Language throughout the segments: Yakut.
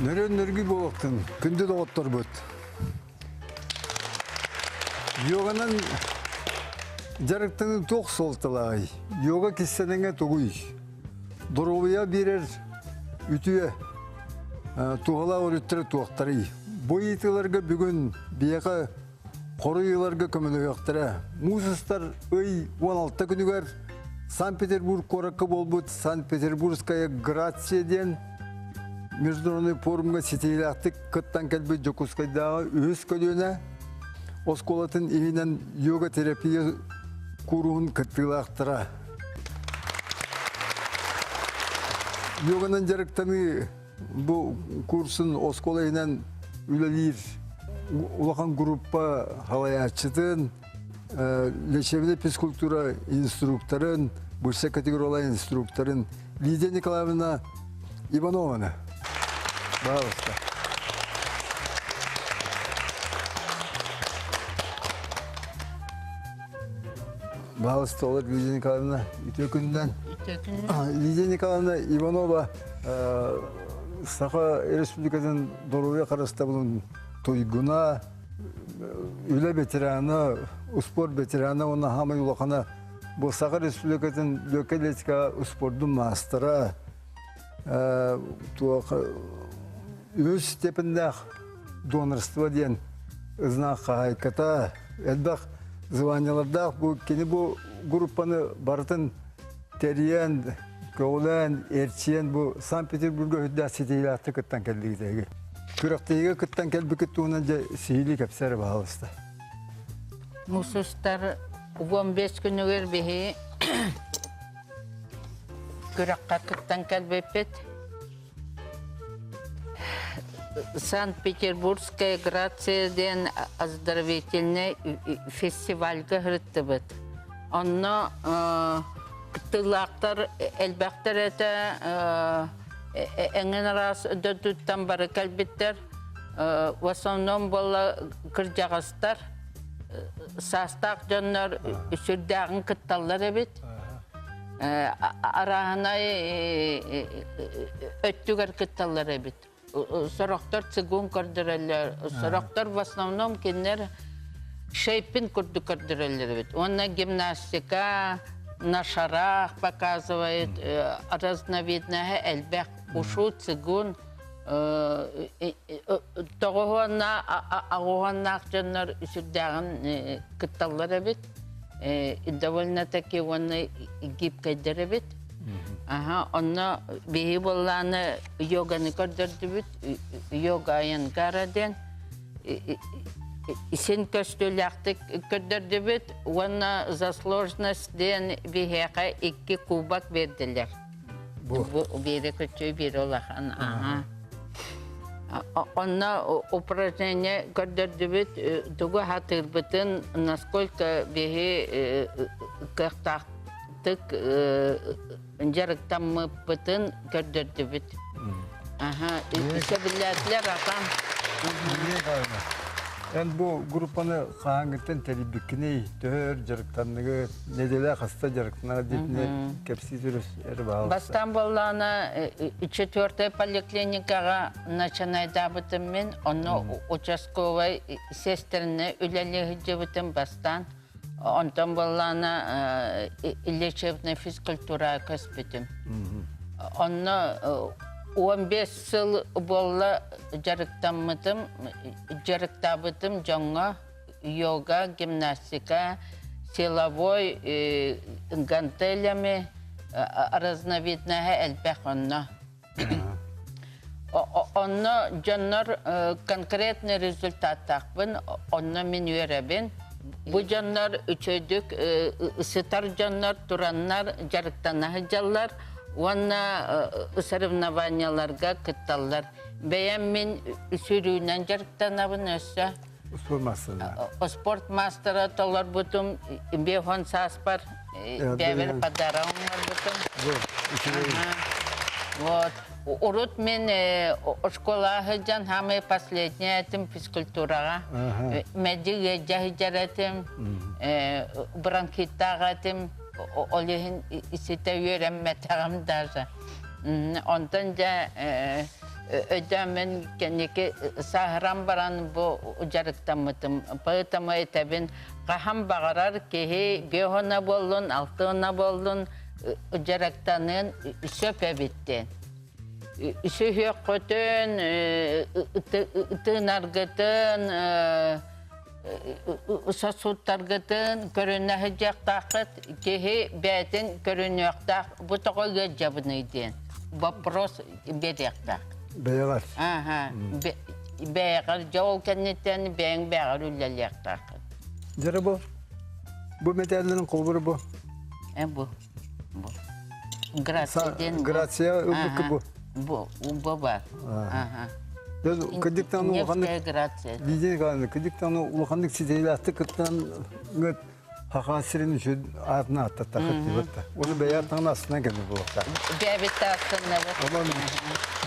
Нөрөн нөргү буолуохтун, күндү доҕотторбут. Йоганан дьарыктаныы туох суолталааҕый? Йога кистэлэҥэ тугуй? Доруобуйа биэрэр үтүө туһалаах өрүттэрэ туохтарый? Бу ыйытыыларга бүгүн биһиэхэ хоруй ыларга көмөлөһүөхтэрэ. Муус устар ый 16 күнүгэр Санкт-Петербург куоракка буолбут Санкт-Петербургская Грация диэн международный форумҥа ситиһиилээхтик кыттан кэлбит Дьокуускайдааҕы үһүс көлүөнэ оскуолатын иһинэн йога-терапия кууруһун кыттыылаахтара. Йоганан дьарыктаныы бу курсун оскуола иһинэн үлэлиир улахан группа салайааччытын, лечебнай физкультура инструкторын, высшая категориялаах инструкторын Лидия Николаевна Ивановна. Пожалуйста. Пожалуйста, Лидия Николаевна, үтүө күнүнэн. Үтүө күнүнэн. Лидия Николаевна Иванова Саха Республикатын доруобуйа харыстабылын туйгуна, үлэ ветерана, успуорт ветерана уонна хаамай улахана бу Саха Республикатын легкой атлетика успуордун маастара, туох үһүс степеннээх донорство диэн знак хаһаайката, элбэх званиялардаах бу кини бу группаны барытын тэрийэн, көҕүлээн, эрчийэн бу Санкт-Петербурга үрдээх ситиһиилээхтик кыттан кэллигит эһиги. Күрэхтэһиигэ кыттан кэлбиккит туһунан дьэ сиһилии кэпсээ эрэ баһаалыста. Муус устар 15 күнүгэр биһи күрэххэ кыттан кэлбиппит. Санкт-Петербургская Грация диэн оздоровительнай фестивальга сырыттыбыт. Онно кыттыылаахтар элбэхтэр этэ, эҥин араас дойдуттан бары кэлбиттэр. В основном буолла кырдьаҕастар, саастаах дьоннор сүрдээҕин кытталлар эбит. Арааһынай өттүгэр кытталлар эбит. Сорохтор цигун көрдөрөллөр, сорохтор в основном кинилэр шейпинг курдук көрдөрөллөр эбит. Уонна гимнастика на шарах показывает, разновидноһа элбэх. Ушу, цигун, тоҕуһуонна аҕуһуоннаах дьоннор сүрдээҕин кытталлар эбит. Довольно-таки уонна гибкайдар эбит. Аха, онно биһи буоллааны йоганы көрдөрдүбүт, йога Айангара диэн син көстүүлээхтик көрдөрдүбүт уонна за сложность диэн биһиэхэ икки кубок биэрдилэр. Бу биири көччүй, биири улахан. Аха. Онно упражнение көрдөрдүбүт, тугу хатыырбытын, насколько биһи кыахтаахтык дьарыктаммыппытын көрдөрдүбүт. Аха, сөбүлээтилэр атам. Эн бу группаны хаһааҥҥыттан тэрийбиккиний, төһө өр дьарыктанныгыт, нэдиэлэ хаста дьарыктанар диэтини кэпсии түрүс эр баалыста. Бастаан буоллаҕына четвертая поликлиникаҕа начинайдаабытым мин, онно участковай сестраны үлэлии сылдьыбытым бастаан. Онтон буоллаҕына лечебная физкультура көспүтүм. Онно 15 сыл буолла дьарыктаммытым, дьарыктаабытым дьоҥҥо йога, гимнастика, силовой гантелями разновидноһа элбэх онно. Онно дьоннор конкретный результаттаахпын, онно мин үөрэбин. Бу дьоннор үчүгэйдик сытар дьоннор тураннар дьарыктана сылдьаллар уонна соревнованияларга кытталлар. Бэйэм мин сүүрүүнэн дьарыктанабын өссө. Спорт мастера. Спорт мастера толорбутум биэс сааспар бэйэбэр подарок оҥорбутум. Вот. Урут мин школа сылдьан самый последний этим физкультураҕа. Меди ыалдьа сылдьар этим, бронхиттаах этим, ол иһин ситэ үөрэммэтэҕим даже. Онтон дьэ. Өйдөөн кэнники сааһыран баран бу дьарыктаммытым. Поэтому этэбин, хаһан баҕарар киһи биэһона буоллун, алтыана буоллун дьарыктаныан сөп эбиттин. Сүһүөххүтүн, тыынаргытын, сосудтаргытын көрүнэ сылдьыахтааххыт, киһи бэйэтин көрүнүөхтээх, бу тоҕо ыалдьабыный диэн вопрос биэриэхтээх. Бэйэҕэр. Аха, бэйэҕэр дьэ ол кэнниттэн бэйэҥ бэйэҕэр үлэлиэхтааххын. Дьэ бу бу мэтээллэрин холбур бу. Э бу. Бу. Грация диэн. Грация ылбыкка бу. Бу, бу бар. Аха. Кыдыктан улаханнык Грация. Лидия Николаевна, кыдыктан улаханнык ситиилээхтик кыттан Хахан сирин үчүн аатына аттаттахыт дибатта. Оны бэйэ аттаҕына астынан кэлбит буолуохтаах. Бэйэбит астыннабыт. Онон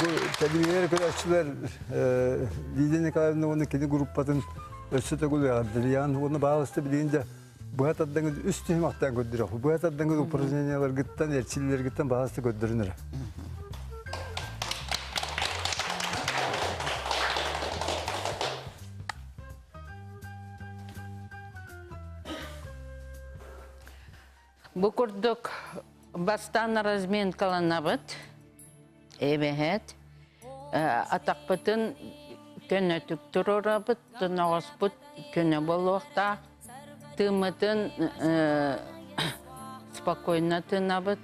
бу тэлимиэр көрөөччүлэр Лидия Николаевна уонна кини группатын өссө төгүл эҕэрдэлиэҕин уонна баалыста билигин дьэ быһа тардаңыз үс түһүмэхтээн көрдөрөх. Быһа тардаңыз упражненияларгыттан, эрчиллэргиттэн баалыста көрдөрүн эрэ. Бу курдук бастаан разминкаланабыт. Эбэһэт. Атахпытын көнөтүк туруорабыт, тоноҕоспут көнө буолуохтаах. Тыыммытын спокойно тыынабыт.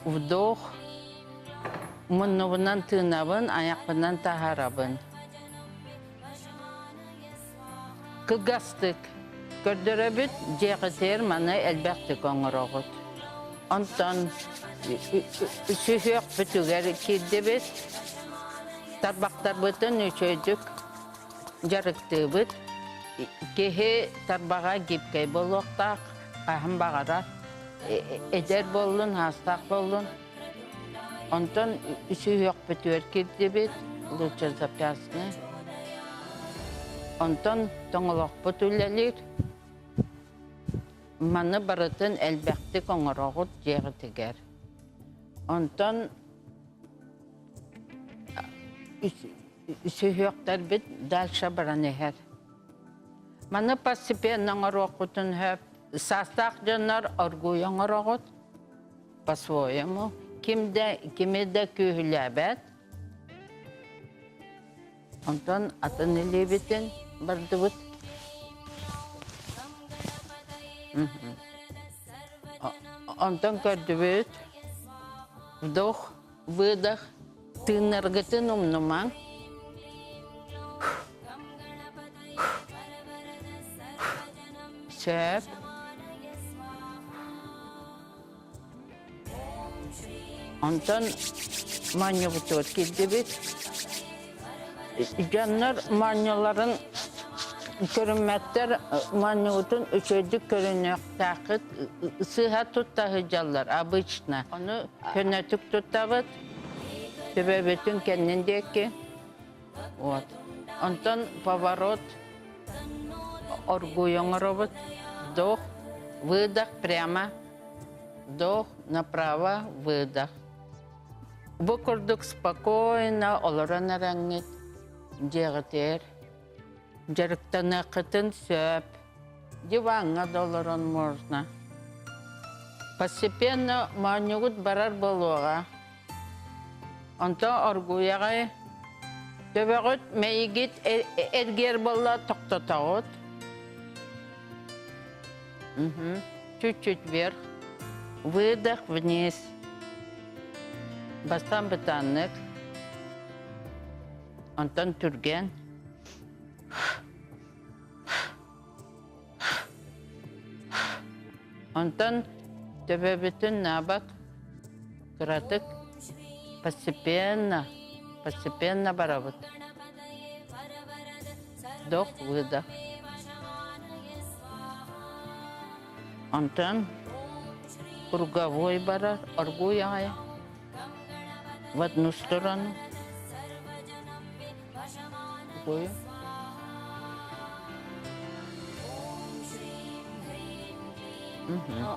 Вдох. Муннубунан тыынабын, айахпынан таһаарабын. Кылгастык көрдөрөбүт, дьиэҕитигэр маны элбэхтик оҥороҕут. Онтон сүһүөхпүтүгэр киирдибит, тарбахтарбытын үчүгэйдик дьарыктыыбыт. Киһи тарбаҕа гибкэй буолуохтаах, хаһан баҕарар. Эдэр буоллун, аастаах буоллун. Онтон сүһүөхпүтүгэр киирдибит, лучше запястный. Онтон тоҥолохпут үлэлиир. Маны барытын элбэхтик оҥороҕут дьиэҕитигэр. Онтон сүһүөхтэрбит дальше баран иһэр. Маны постепенно оҥоруоххутун сөп. Саастаах дьоннор оргууй оҥороҕут по-своему. Ким да кими да күүһүлээбэт. Онтон атын илиибитин бардыбыт. Онтон көрдүбүт. Вдох, выдох. Тыыннаргытын умнумаҥ. Сөп. Онтон моонньубутугар киирдибит. Дьоннор моонньуларын көрүммэттэр, моонньубутун үчүгэйдик көрүнүөхтээххит. Сыыһа тутта сылдьаллар обычно. Ону көнөтүк туттабыт, төбөбүтүн кэннин диэки. Вот. Онтон поворот оргууй оҥоробут. Вдох, выдох прямо, вдох, направо, выдох. Бу курдук спокойно олорон эрэҥҥит дьиэҕитигэр дьарыктаныаххытын сөп. Диваҥҥа да олорон можно. Постепенно моонньугут барар буолуоҕа. Онтон оргуйаҕай төбөҕүт мэйигит эргиэр буолла тохтотоҕут. Чуть-чуть вверх. Выдох вниз. Бастаан бытааннык. Онтон түргэн. Онтон төбөбүтүн наабак кыратык постепенно, постепенно барабыт. Вдох, выдох. Онтон круговой барар, оргууй аҕай в одну сторону. Ой.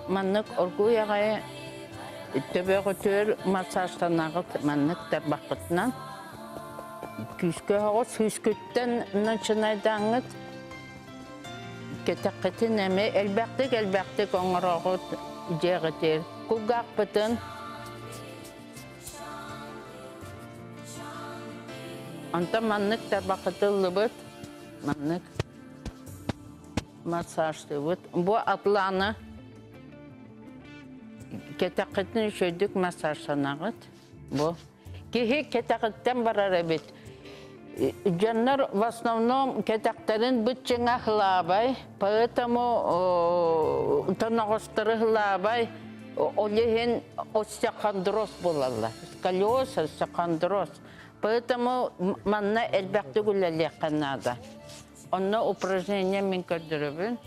Маннык оргууй аҕай. Төбөҕүтүгэр массажтанаҕыт маннык тарбаххытынан. Күүскэ оһоҕос сүүскүттэн начинайдааҥҥыт кэтэххитин эмиэ элбэхтик-элбэхтик оҥороҕут дьиэҕитигэр. Кулгаахпытын Онтон маннык тарбаххытыллыбыт, маннык массажтыыбыт. Бу атланы кэтэххитин үчүгэйдик массажтанаҕыт. Бу киһи кэтэҕиттэн барар эбит. Дьоннор в основном кэтэхтэрин быччыҥа хылаабай, поэтому тоноҕостору хылаабай, ол иһин остеохондроз буолаллар. Сколиоз, остеохондроз. Поэтому манна элбэхтик үлэлиэххэ наада. Онно упражнение мин көрдөрөбүн.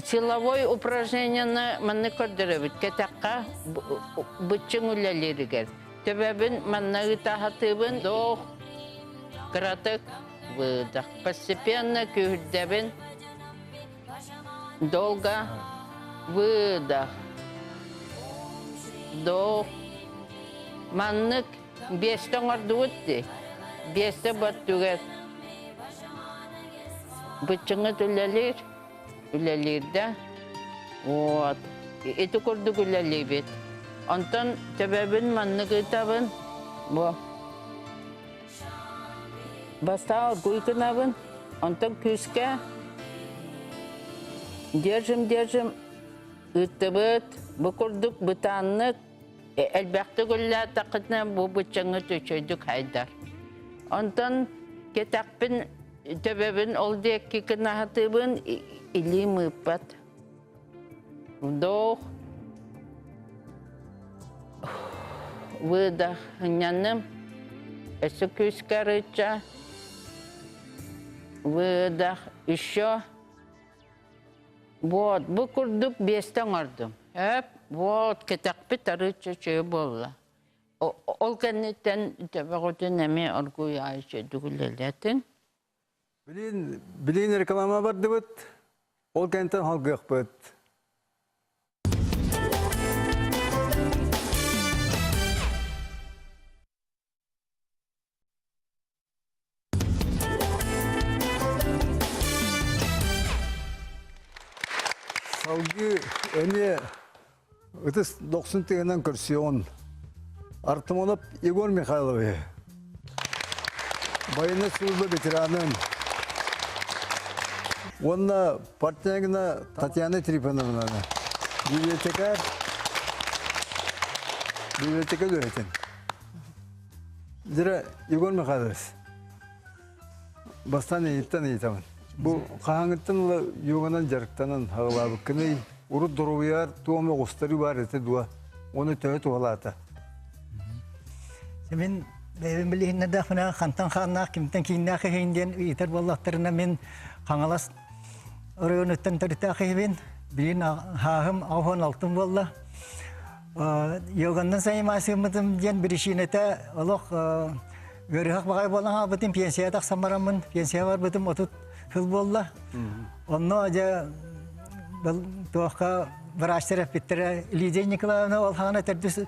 Силовой упражнениены манна көрдөрөбүт. Кэтэххэ быччыҥ үлэлииригэр. Төбөбүн манна ыытаһатыыбын. Вдох, кыратык, выдох. Постепенно күүһүрдэбин. Долго, выдох. Вдох. Маннык биэстэ оҥордубут дии. Биэстэ бөттүгэр быччыҥыт үлэлиир, үлэлиир да. Вот. Ити курдук үлэлиибит. Онтон төбөбүн маннык ыытабын. Бу. Бастаан оргуй гынабын, онтон күүскэ держим, держим ыыттыбыт. Бу курдук бытааннык Элбэхтик үллээтэххитинэ бу быччаҥҥыт үчүгэйдик хайдар. Онтон кэтэхпин, төбөбүн ол диэки гынаһатыыбын, илиим ыыппат. Вдох, выдох, ынньаным, өссө күүскэ арыычча, выдох, еще. Вот, бу курдук биэстэ оҥордум. Эп, вот, кэтэхпит арыычча үчүгэй буолла. Ол кэнниттэн төбөҕүтүн эмиэ оргууй аайы үчүгэйдик үлэлэтин. Билин, билин реклама бардыбыт, ол кэнниттэн халгыахпыт. Салгыы эмиэ ытыс дохсун тыынан көрсүөҕүн Артамонов Егор Михайлович военная служба ветеранын уонна Портнягина Татьяна Трифоновнаны библиотекарь библиотека үлэһитин Дьэ, Егор Михайлович, бастаан эйиттэн ыйытабын. Бу хаһааҥҥыттан ыла йоганан дьарыктанан хаҕылаабыккыный? Урут доруобуйаҕар туом оҕустарыы баар этэ дуо? Уонна төһө туһалаата? Мин бэйэбин билиһиннэрдэхпинэ хантан хааннаах, кимтэн кииннээх иһин диэн ыйытар буоллахтарына мин Хаҥалас оройуонуттан төрүттээх киһибин. Билигин хааһым аҕыс алтын буолла. Йоганнан заниматься диэн биричиинэтэ олох ыарыһах баҕайы буолан хаалбытым, пенсияҕа тахсан бараммын, пенсияҕа барбытым 30 сыл буолла. Онно дьэ туохха врачтар эппиттэрэ Лидия Николаевна ол хаана төрдүс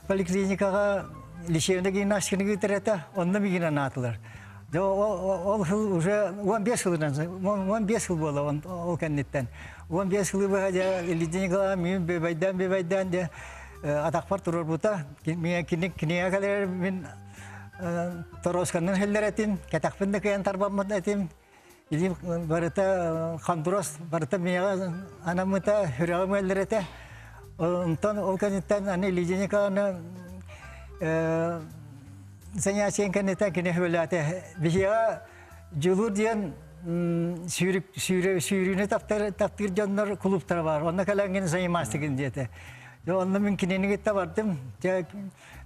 поликлиникаҕа лечебный гимнастиканы ыытар этэ, онно миигин анаатылар. Дьэ ол сыл уже 15 сылынан 15 сыл буола ол кэнниттэн. 15 сылы быһа дьэ Лидия Николаевна мин бэбэйдээн бэбэйдээн дьэ атахпар турарбыта. Кини кинигэ кэлэр мин торуосканнан хеллер этим, кэтэхпин да кыайан тарбаммат этим. Илиим барыта хандурос барыта миэхэ анаммыта, сүрэҕим ыаллар этэ. Онтон ол кэнниттэн аны Лидия Николаевна занятиен кэнниттэн кини сөбүлээтэ. Биһиэхэ Дьулуур диэн сүүрүүнү таптыыр дьоннор кулууптара бар. Онно кэлэҥҥин занимаастыгын диэтэ. Онно мин кинини кытта бардым.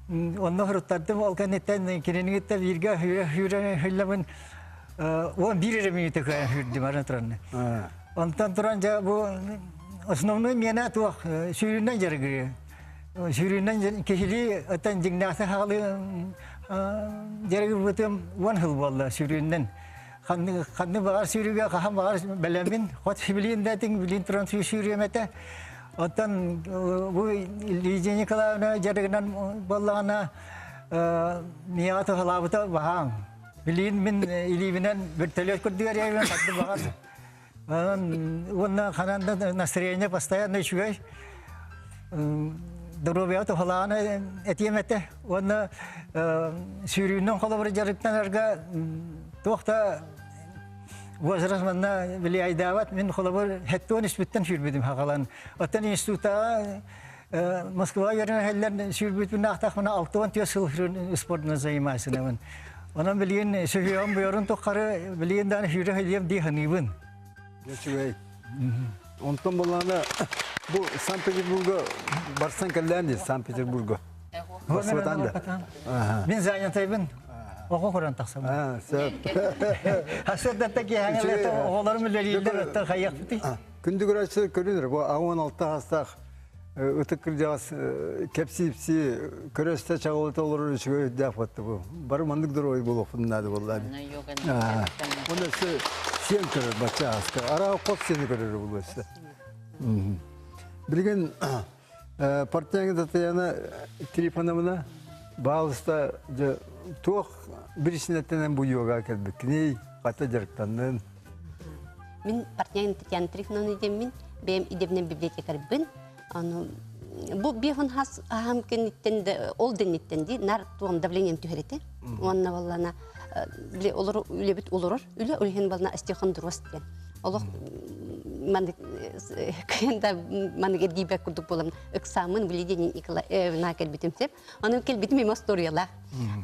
Онно суруттардым. Ол кэнниттэн кинини кытта бииргэ сүүрэн сүүрэммин 11 эрэ мүнүүтэ кыайан сүүрдүм ары туран. Онтон туран дьэ бу основной миэнэ туох сүүрүүнэн дьарыгырыы. Сүүрүүнэн киһилии оттон дьиҥнээхтик хаалыы дьарыгырбытым уон сыл буолла сүүрүүнэн. Ханнык баҕар сүүрүүгэ хаһан баҕар бэлэммин. Хоть билиин да этиҥ, билиин туран сүүрүөм этэ. Оттон бу Лидия Николаевна дьарыгынан буоллаҕына миэхэ туһалаабыта баһаам. Билигин мин илиибинэн вертолет курдук эрийэбин ханна баҕар. Онон уонна ханан да настроение постоянно үчүгэй. Доруобуйаҕа туһалаан этиэм этэ. Уонна сүүрүүнэн холобур дьарыктанарга туох да возраст манна били айдаабат. Мин холобур хеттуон испиттэн сүүрбүтүм хагалан. Оттон институтаҕа Москваҕа үөрэнэ сүүрбүтүн аахтахпына 64 сыл спордунан занимаюсь. Онон билигин сүһүөҕүм буйорун тухары билигин даҕаны сүүрэ сылдьыам дии саныыбын. Үчүгэй. Онтон буллаана бу Санкт-Петербурга барсан кэллээн дии Санкт-Петербурга. Барсыбатан да. Мин занятайбын. Оҕо көрөн тахсабын. Сөп. Хасырдатта киэһэҥэ оҕолорум үлэлииллэр оттон хайыахпытый? Күндү көрөөччүлэр көрүнэр бу 16 хастаах ытык кырдьаҕас кэпсии-ипсии көрөстө чаҕылыта олорор үчүгэй өйдөөх батты бу. Бары маннык доруобай буолуохпун наада буолла. Оны өссө сиэн көрөр бачча ааска. Араа хос сиэни көрөр булу өссө. Билигин партияҥа Татьяна Трифоновна баалыста дьэ туох бирисинэттэнэн бу йога кэлбиккиний, хата дьарыктаннын? Мин партнерым Татьяна Трифоновна диэммин, бэйэм идэбинэн библиотекарьбын. Аны бу биэһун хас аһам кэнниттэн да ол дэнниттэн ди нар туом давлением түһэр этэ. Уонна баллана биле олор үлэбит олорор үлэ үлэһин бална остеохондроз диэн. Олох маннык кыйында маннык эргийбэт курдук буолан ыксааммын Лидия Николаевна кэлбитим сеп. Аны кэлбитим эми историялаах.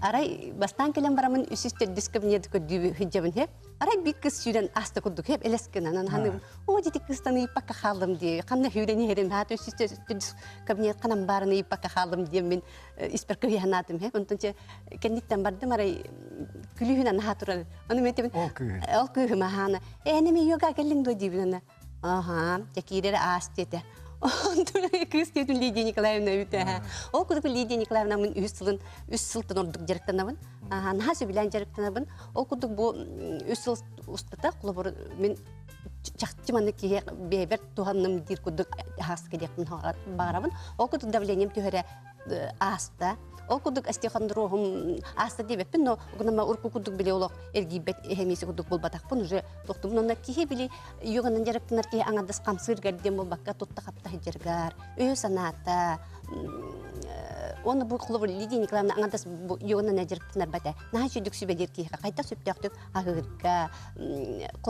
Арай бастаан кэлэн барамын үсүс төрдүс кабинет көрдүү сылдьабын хеп. Арай биир кыз сүүрэн ааста курдук хеп элэс гынан ханым о дити кыстан ыйыппакка хааллым дии ханна сүүрэн иһэрин хаата үсүс кабинет ханан баарын ыйыппакка хааллым диэн мин испэр кыһыйанаатым хеп онтон че кэнниттэн бардым арай күлүүһүнэн аһаа турар ону мен этибин ол кыыһым аһаана ээ неме йога кэллиҥ дуо диибин ана Аха, дьэ киирэр аас диэтэ. Онтон кыыс диэтин Лидия Николаевна эбит. Ол курдук Лидия Николаевна мин үс сылын үс сылтан ордук дьарыктанабын. Наһаа сөбүлээн дьарыктанабын. Ол курдук бу үс сыл устата холобур мин чахчы маннык киһи бэйэбэр туһанным диир курдук ааска диэхпин баҕарабын. Ол курдук давлением түһэрэ ааста. Ол курдук остеохондроһум ааста диэбэппин, но гынама урку курдук били олох эргийбэт эһэмиси курдук булбатахпын уже тохтубун. Онно киһи били йоганан дьарыктанар киһи аҥардас хамсыыргар диэн буолбакка тутта хапта сылдьаргар, өйө санаата Оны бу холобур Лидия Николаевна аҥардас бу йоганан дьарыктанар бата. Наһаа үчүгдүк сүбэлиир киһиэхэ хайдах сөптөөхтүк аһыырга,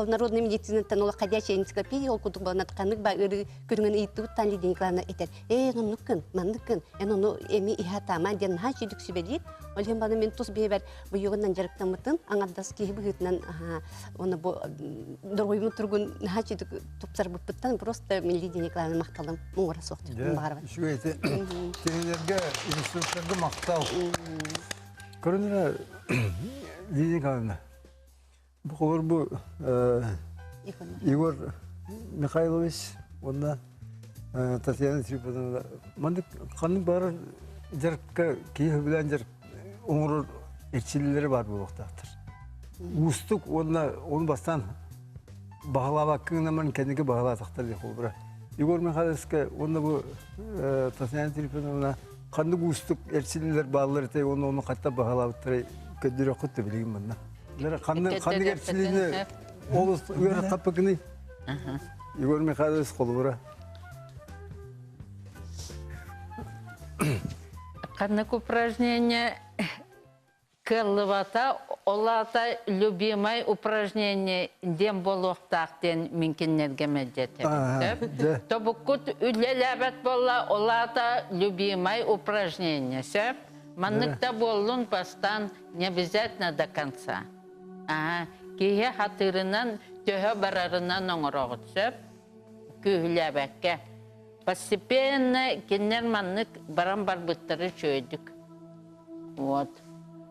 народной медицинаттан олох ходячая энциклопедия ол курдук баланат ханнык ба ыарыы көрүҥүн ыйыттыбыттан Лидия Николаевна этэр. Ээ, оннук гын, маннык гын, эн ону эми иһэ атаама диэн наһаа үчүгдүк сүбэлиир. Ол иһин баны мин тус биэбэр бу йоганан дьарыктаммытым, аҥардас киһи быһыытынан оны бу доруобуйум тургун наһаа үчүгдүк тупсарбыппыттан просто мин Лидия Николаевна махталым муҥура суох диэн баҕарабын. Үчүгэй Кинилэргэ инструкторга махтал. Көрүнүрэ Лидия Николаевна, бу холор бу Егор Михайлович уонна Татьяна Трифоновна маннык ханнык баарар дьарыкка киһи сөбүлээн дьарык оҥорор эрчиллиилэрэ баар буолуохтаахтар. Уустук уонна оны бастаан баһылаабаккыҥнаман кэнники баһылаатахтар диэх холобура. Егор Михайловичка уонна бу Татьяна Трифоновна ханнык уустук эрчиллиилэр бааллар этэй уонна ону хатта баһылаабыттарай көрдөрүөххүт да билигин манна. Ханнык ханнык эрчиллиини олус ыарахаппыкыный? Егор Михайлович холобура. Ханнык упражнение кыаллыбата, ол аата любимай упражнение диэн буолуохтаах диэн мин кинилэргэ мэлдьэтэбин. Тобуккут үлэлээбэт буолла, ол аата любимай упражнение, сөп? Маннык да буоллун бастаан не обязательно до конца. Ага, киһи хатырынан төһө барарынан оҥороҕут сөп? Күүһүлээбэккэ. Постепенно кинилэр маннык баран барбыттары үчүгэйдик. Вот.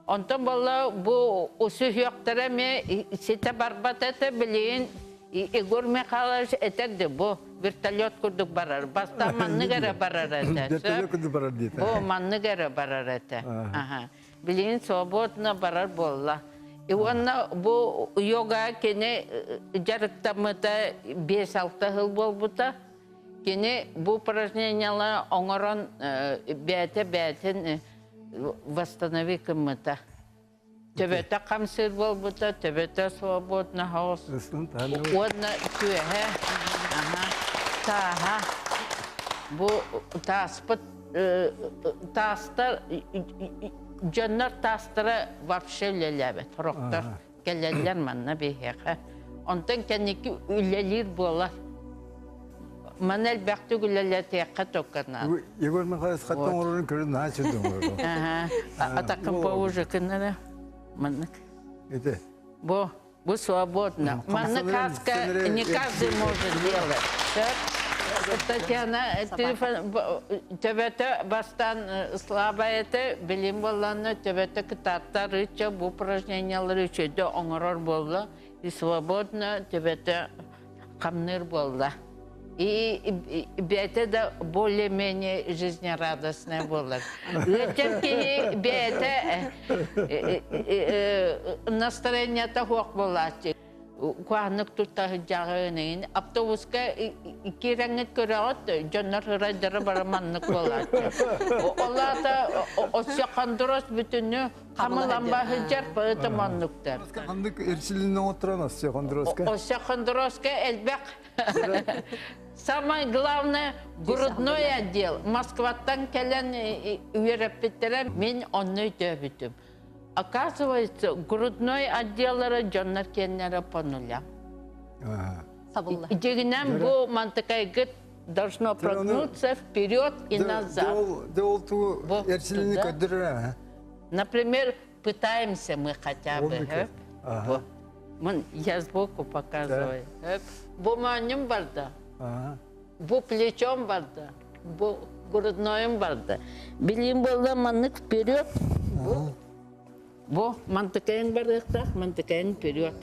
Онтон буолла бу усүһүөхтэрэ эмиэ ситэ барбат этэ билигин Егор Михайлович этэр де бу вертолет курдук барар. Бастаан маннык эрэ барар этэ. Вертолет курдук барар диэтэ. Бу маннык эрэ барар этэ. Аха. Билигин свободно барар буолла. И уонна бу йога кини дьарыктаммыта 5-6 сыл буолбута. Кини бу упражнениялары оҥорон бэйэтэ бэйэтин восстанови гыммыта. Төбөтө хамсыыр буолбута, төбөтө свободно хаос. Уонна түөһэ, тааһа. Бу тааспыт таастар дьоннор таастара вообще үлэлээбэт. Сорохтор кэлэллэр манна биһиэхэ. Онтон кэнники үлэлиир буолар. Маны элбэхтик үлэлэтиэххэ только надо. Егор Михайлович хаттан оҥорорун көрөн наһаа үчүгэй оҥорор. Атакын поуже кыннара. Маннык. Это. Бу, бу свободно. Маннык хаска не каждый может делать. Так? Татьяна, телефон төбөтө бастан слабая этэ, билим буолланна төбөтө кытааттар ычча бу упражнениялары үчүгэй оҥорор буолла и свободно төбөтө хамныыр буолла. И бэйэтэ да более-менее жизнерадостная буолар. Ыалдьар киһи бэйэтэ настроениета суох буолааччы. Куһаҕаннык тутта сылдьаҕын эҥин. Автобуска киирэҥҥит көрөҕүт, дьоннор ырайдара бары маннык буолааччы. Ол аата остеохондроз бүтүннүү хамыланба сылдьар, поэтому оннуктар. Ханнык эрчилинне оҥотторон остеохондрозка? Остеохондрозка элбэх. Самое главное, грудной отдел. Москваттан кэлэн үөрэппиттэрэ, мин онно өйдөөбүтүм. Оказывается, грудной отделлара дьоннор киэннэрэ по нулям. Сабылла. Дьигинэн бу мантыкайгыт должно прогнуться вперед и назад. Де ол ту эрчилини көддөрөр. Например, пытаемся мы хотя бы. Я сбоку показываю. Бу моонньум барда. Бу плечом барда. Бу груднойум барда. Билиим буолла маннык вперед. Бу бу мантыкайын барыахтаах, мантыкайын вперед.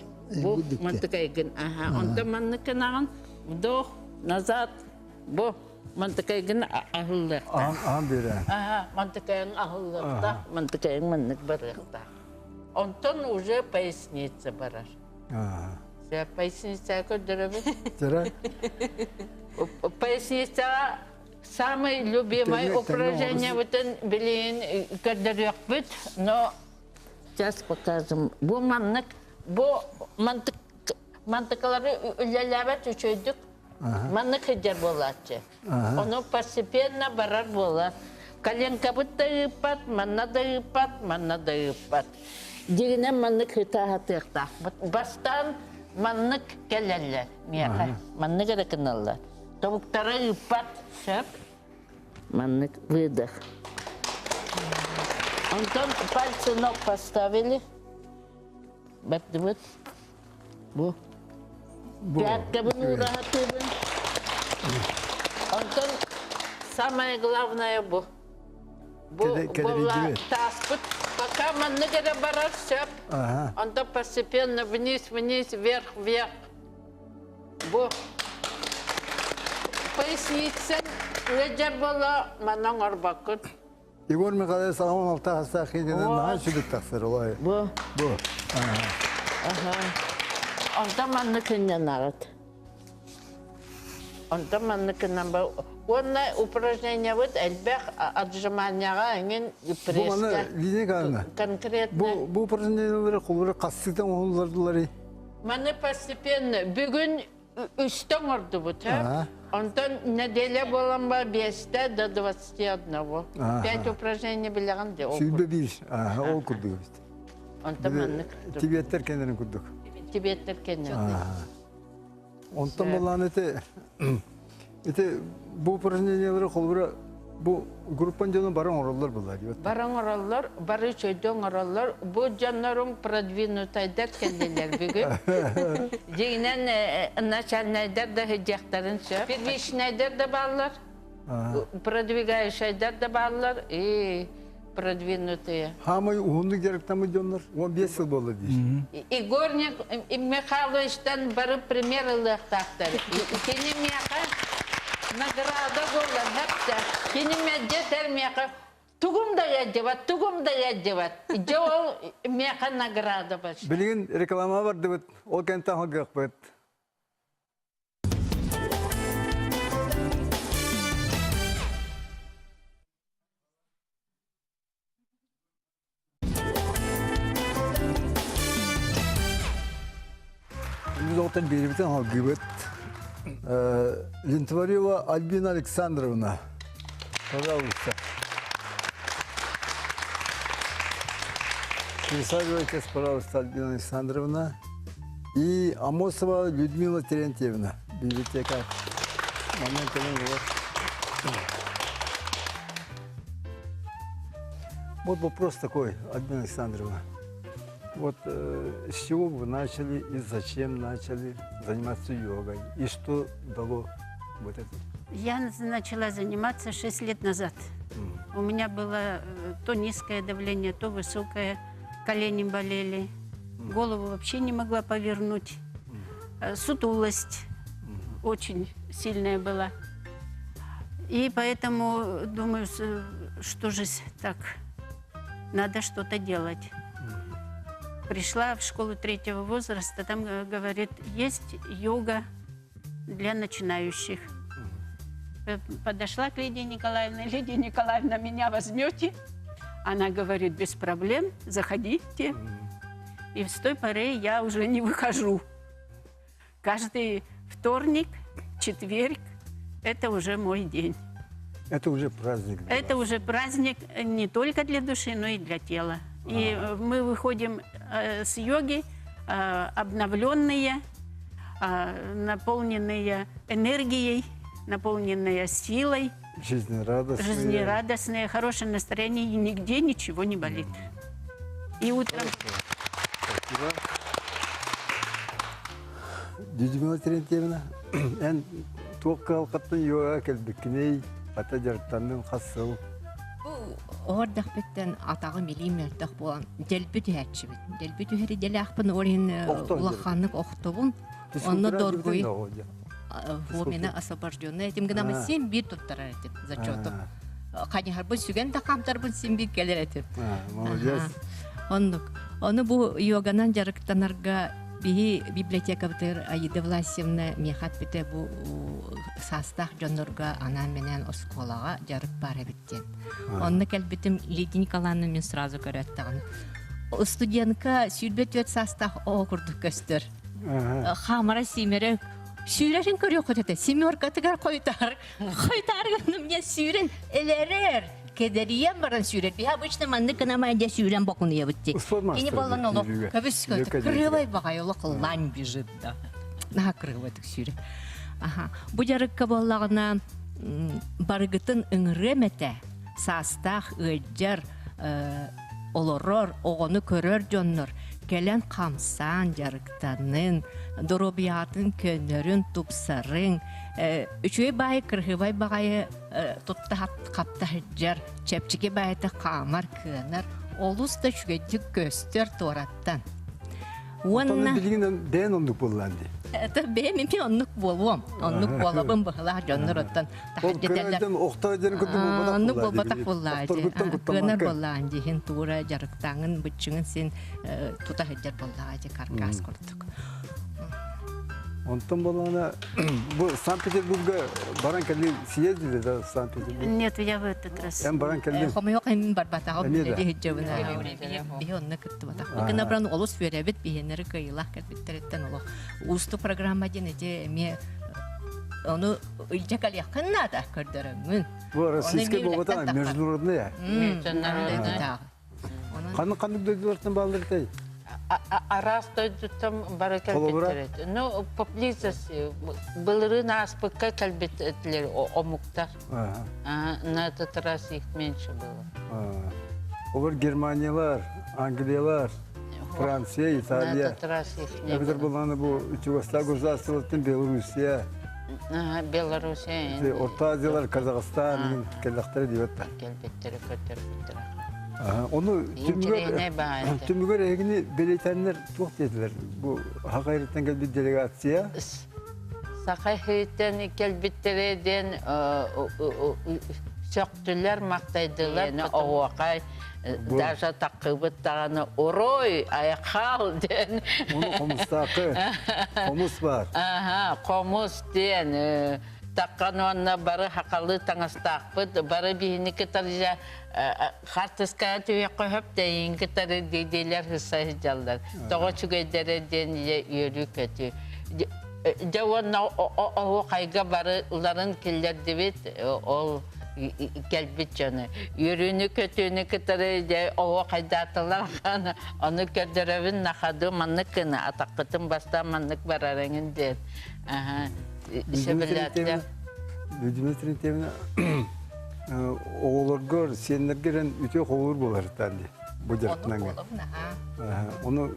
Бу мантыкайгын аха. Онтон маннык гынаҕын вдох, назад. Бу мантыкайгын аһыллыахтаах. Аһан бере. Аха, мантыкайын аһыллыахтаах, мантыкайын маннык барыахтаах. Онтон уже поясница барар. Поясница көрдөрөбүн. Поясницаҕа самый любимый упражнениебытын билигин көрдөрүөхпүт, но сейчас покажем. Бу маннык, бу мантык мантыкалары үлэлээбэт үчүгэйдик маннык сылдьар буолааччы. Ону постепенно барар буолар. Коленкабыт да ыыппат, манна да ыыппат, манна да ыыппат. Дьигинэн маннык ытааһатыахтаахпыт. Бастаан маннык кэлэллэр миэхэ. Маннык эрэ гыналлар. Тобуктара ыыппат, сөп. Маннык выдох. Онтон пальцы ног поставили. Бардыбыт. Бу. Пяткабын уураһатыыбын. Онтон самое главное бу. Бу була тааспыт пока маннык эрэ барар сөп. Онтон постепенно вниз, вниз, вверх, вверх. Бу поясницан ыалдьар буола манна оҥорбоккут. Егор Михайлович 86 хастаах кининэн наһаа сүдүк тахсар олай. Бу. Бу. Аха. Онтон маннык кынньанаҕыт. Онтон маннык гынан ба уонна упражнениябыт элбэх отжиманияҕа эҥин Бу маны Лидия Николаевна, конкретно бу бу упражнениялары холобура хассыытан оҥоһуллардыларый? Маны постепенно бүгүн үстэ оҥордубут, Онтон неделя буолан ба биэстэ до 21. Пять упражнений билэҕин дии. 21, ол курдук эбит. Онтон маннык. Тибеттер кэннэрин курдук. Тибеттер кэннэрин. Онтон булаан ити ити бу упражнениялары холобура бу группан дьоно бары оҥороллор буолла диэбит. Бары оҥороллор, бары үчүгэйдик оҥороллор. Бу дьоннорум продвинутайдар кэллилэр бүгүн. Дьиҥинэн начальнайдар да сылдьыахтарын сөп. Первичнайдар да бааллар, продвигающайдар да бааллар и продвинутые. Хаамай уһуннук дьарыктаммыт дьоннор 15 сыл буолла диир. Егор Михайловичтан бары пример ылыахтаахтар. Кини миэхэ награда буолар хэптэ. Кини мэлдьи миэхэ тугум да ыалдьыбат, тугум да ыалдьыбат. Дьэ ол миэхэ награда больше. Билигин реклама бардыбыт, ол кэнтэн халгыахпыт. Доҕоттор биэрибитин алгыыбыт. Линтварева Альбина Александровна. Пожалуйста. Присаживайтесь, пожалуйста, Альбина Александровна. И Амосова Людмила Терентьевна, библиотекарь. Момент вот. Вот вопрос такой, Альбина Александровна. Вот с чего вы начали и зачем начали заниматься йогой? И что дало вот это? Я начала заниматься 6 лет назад. У меня было то низкое давление, то высокое, колени болели, голову вообще не могла повернуть, сутулость очень сильная была. И поэтому думаю, что же так, надо что-то делать. Пришла в школу третьего возраста, там говорит, есть йога для начинающих. Подошла к Лидии Николаевне. Лидия Николаевна, меня возьмете? Она говорит, без проблем, заходите. И с той поры я уже не выхожу. Каждый вторник, четверг – это уже мой день. Это уже праздник. Для это вас. Уже праздник не только для души, но и для тела. И мы выходим с йоги обновленные, наполненные энергией, наполненные силой. Жизнерадостные. Жизнерадостные, хорошее настроение, и нигде ничего не болит. И утром... Спасибо. Людмила Терентьевна, эн туох кыһалҕаттан йога кэлбиккиний, ата дьарыктанныҥ хас сыл? Бу оһордахпыттан атаҕым илиим мөлтөх буолан дэлби түһээччибит. Дэлби түһэр идэлээхпин ол иһин улаханнык охтобун. Онно доргуй Вовремя освобожденная этим гынан син биир туттарар этим зачету. Ханьыһарбын сүгэн да хаамтарбын син биир кэлэр этим. Молодец. Оннук. Ону бу йоганан дьарыктанарга биһи библиотекабытыгар Аида Власьевна миэхэ эппитэ бу саастаах дьоннорго анаан-минээн оскуолаҕа дьарык баар эбит диэн. Онно кэлбитим Лидия Николаевна мин сразу көрөөттөҕүнэ студентка 24 саастаах оҕо курдук көстөр. Хаамара сиимэрэ сүүрэрин көрүөххүт этэ. Семеркатыгар хойтаар хойтаар гынным мне сүүрэн элэрэр кэдэрийэн баран сүүрэр. Биһи обычно маннык гынамай дьэ сүүрэн бокунуйабыт дии. Кини боллан олох көбүс кырыыбай баҕай олох лань бежит да. Наһаа кырыыбай сүүрэ. Аха. Бу дьарыкка буоллаҕына барыгытын ыҥырыам этэ. Саастаах ыалдьар олорор, оҕону көрөр дьоннор кэлэн хамсаан дьарыктанын, доруобуйаҕытын көннөрүн, тупсарыҥ, үчүгэй баайы кырыһыбай баҕайы тутта хапта сылдьар, чэпчэки баайыта хаамар, кыанар, олус да үчүгэйдик көстөр туораттан. Уонна билигин бэйэн оннук буоллаан дии. Это бэйэм эмиэ оннук буолуом. Оннук буолабын быһылаах дьоннор оттон таһырдьа охтоо диэн курдук буолбатах Оннук буолбатах буоллаа дии. Кыанар буоллаан диһин туура дьарыктааҥын быччыҥын син тута сылдьар буоллаҕа дии каркас курдук. Онтон буоллаҕына бу Санкт-Петербурга баран кэлли съездили да Санкт-Петербург? Нет, я в этот раз. Эн баран кэллиҥ? Хомойуох иһин барбатаҕым үлэлии сылдьабын биһи онно кыттыбатах. Гына баран олус үөрэбит биһиэннэри кыайыылаах кэлбиттэриттэн олох уустук программа диэн ити эмиэ ону илдьэ кэлиэххин наада көрдөрөҥҥүн. Бу российская буолбатах, международная. Международная. Ханнык ханнык дойдулартан бааллартай? Араас дойдуттан бары кэлбиттэр. Ну, поблизости былырыын ааспыкка кэлбиттэр омуктар. На этот раз их меньше было. Олар Германиялар, Англиялар, Франция, Италия. На этот раз их не было. Буланы бу Чугастаг государстволарыттан Белоруссия. Белоруссия. Орто Азиялар, Казахстан кэллэхтэрэ диэбэттэр. Кэлбиттэрэ көтөрбүттэрэ. Ону түмүгэр эһигини бэлиэтэннэр туох диэтилэр? Бу Саха сириттэн кэлбит делегация. Саха сириттэн кэлбиттэрэ диэн сөхтүлэр, махтайдылар. Оһуохай даже таккыбыт даҕаны урой айхал диэн. Ону хомустаахы хомус бар. Аха, хомус диэн таккан уонна бары хахалы таҥастаахпыт, бары биһини кытары хартыскаҕа түһүөххэ сөп тэйин кытары диэдиэлэр сылдьаллар. Тоҕо үчүгэйдэрэ диэн үөрүү-көтүү. Дьэ уонна оһуохайга барыларын киллэрдибит ол кэлбит дьону. Үөрүүнү-көтүүнү кытары дьэ оһуохайдаатылар ону көрдөрөбүн нахаду маннык гына атаххытын бастаан маннык барарыҥын диэн. Сөбүлээтилэр. Людмила Терентьевна оҕолоргор, сиэннэргэр эн үтүө холобур буоларыттаан дии бу дьарыктанан. Ону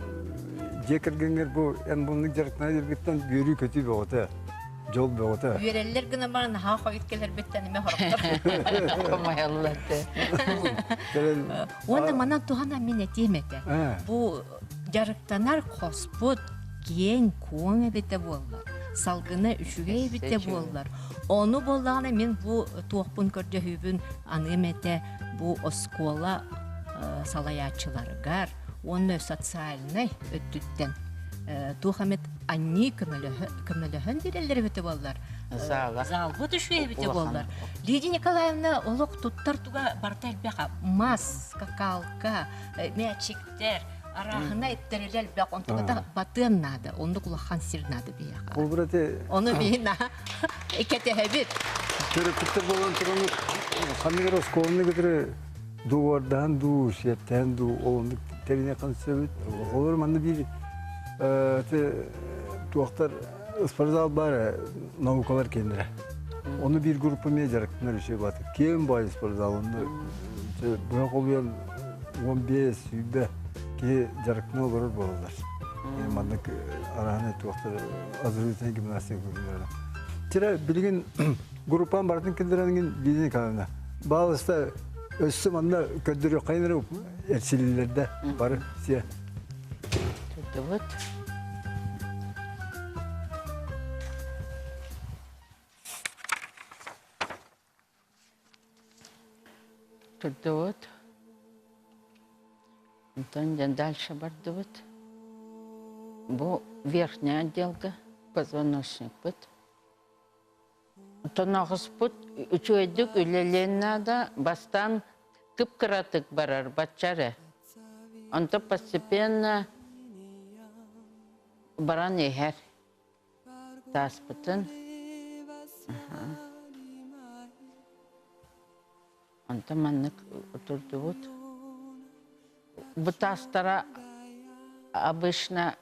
дьиэ кэргэҥҥэр бу эн буннук дьарыктана дьарыгыттан үөрүү-көтүү бөҕөтө, дьол бөҕөтө. Үөрэллэр гына баран наһаа хойут кэлэрбиттэн эмэ хорохтор. Хомойоллор. Уонна манан туһана мин этиэм этэ. Бу дьарыктанар хоспут киэҥ-куоҥ эбитэ буоллар, салгына үчүгэй эбитэ буоллар, ону буоллаҕына мин бу туохпун көрдөһүүбүн аныам этэ бу оскуола салайааччыларыгар уонна социальнай өттүттэн туох эмит анньыы көмөлөһөн биэрэллэр эбитэ буоллар залбыт үчүгэй эбитэ буоллар Лидия Николаевна олох туттар туга барыта элбэх мас скакалка мээчиктэр арааһына эттэрилэ элбэх онтуката батыан наада оннук улахан сир наада биһиэхэ Ол бирати ону биһи кэтэһэбит төрөппүттэр буолан туран ханнык эрэ оскуоланы кытары дуогуордаһан дуу, сиэптэһэн дуу ол оннук тэриниэххин сөбүт. Олор манна биир туохтар спортзал баар наукалар киэннэрэ. Ону биир группа эмиэ дьарыктанар үчүгэй баатыр. Киэҥ баай спортзал онно быһа холуйан 15 сүүрбэ киһи дьарыктана олорор буолаллар. Маннык арааны туохтар оздоровительная гимнастика көрүҥнэрэ. Тирэ билигин группам барытын киллэрэнгин Лидия Николаевна баалыста өссө манна көрдөрүөххэйин эрэ эрчиллилэрдэ бары сиэ. Турдубут. Турдубут. Онтон дьэ дальше бардыбыт. Бу верхняя отделка позвоночникпыт. Тоноҕоспут үчүгэйдик үлэлиэн наада, бастаан кып-кыратык барар, бачча эрэ. Онтон постепенно баран иһэр тааспытын. Онтон маннык турдубут. Бу таастара обычно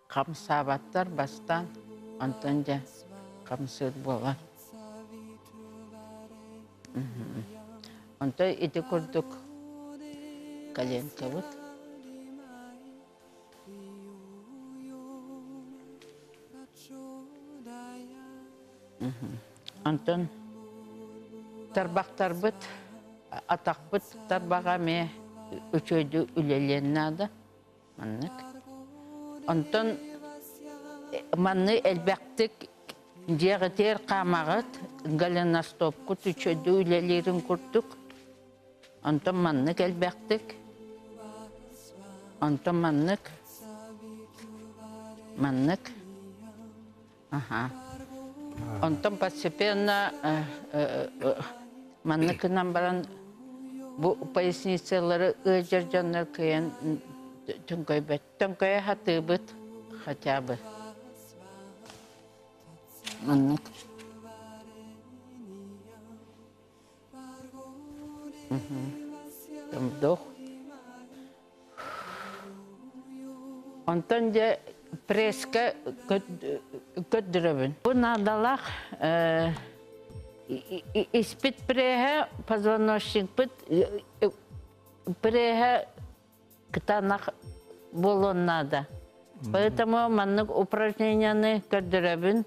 Хамсаабаттар бастаан, онтон дьэ хамсыыр буолар. Онтон ити курдук коленкабыт. Онтон тарбахтарбыт, атахпыт тарбаҕа эмиэ үчүгэйдик үлэлиэн наада. Маннык. Онтон манны элбэхтик дьиэҕитигэр хаамаҕыт, голеностопкут үчүгэйдик үлэлиирин курдук. Онтон маннык элбэхтик. Онтон маннык. Маннык. Аха. Онтон постепенно маннык гынан баран бу поясницалары ыалдьар дьоннор кыайан төҥкөйбөт. Төҥкөйө сатыыбыт хотя бы. Маннык. Вдох. Онтон дьэ пресска көрдөрөбүн. Бу наадалаах испит преһэ, позвоночникпыт преһэ кытаанах буолуон наада. Поэтому маннык упражненияны көрдөрөбүн,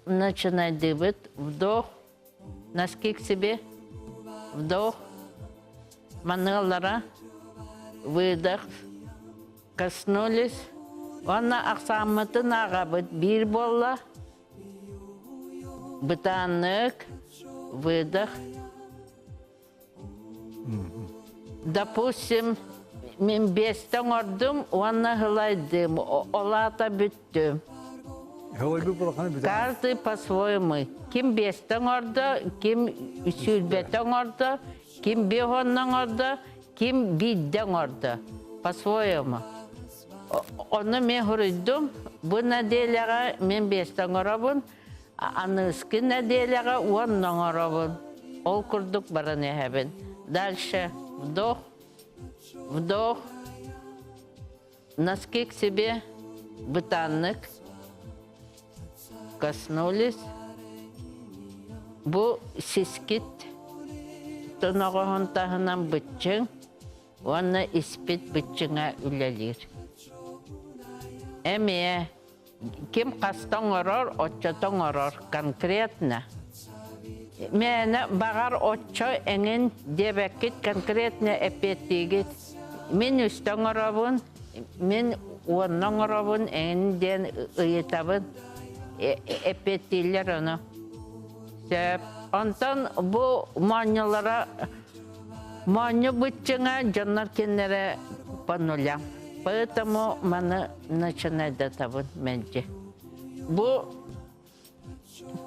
начинайдыыбыт. Вдох, носки к себе, вдох, маныалара, выдох, коснулись. Уонна ахсааммытын ааҕабыт биир буолла. Бытааннык, выдох. Допустим, мин биэстэ оҥордум уонна һылайдым, ол аата бүттүм. Каждый по-своему. Ким биэстэ оҥордо, ким сүүрбэтэ оҥордо, ким биэс уонна оҥордо, ким биирдэ оҥордо. По-своему. Онно мен хоруйдум. Бу нэдиэлэҕэ мен биэстэ оҥоробун, аныыскы нэдиэлэҕэ уонна оҥоробун. Ол курдук баран иһэбин. Дальше вдох, вдох, носки к себе, бытаннык, коснулись. Бу сискит тоноҕоһун таһынан быччыҥ уонна испит быччыҥа үлэлиир. Эмиэ ким хаста оҥорор, оччото оҥорор конкретно. Мээнэ баҕар оччо эҥин диэбэккит конкретно эппиэттиигит. Мин үстэ оҥоробун, мин уонна оҥоробун эҥин диэн ыйытабын. Эппиэттииллэр ону. Сөп. Онтон бу моонньулара Моонньу быччыҥа дьоннор кинилэрэ по нулям. Поэтому маны начинайдатабын мэлдьи. Бу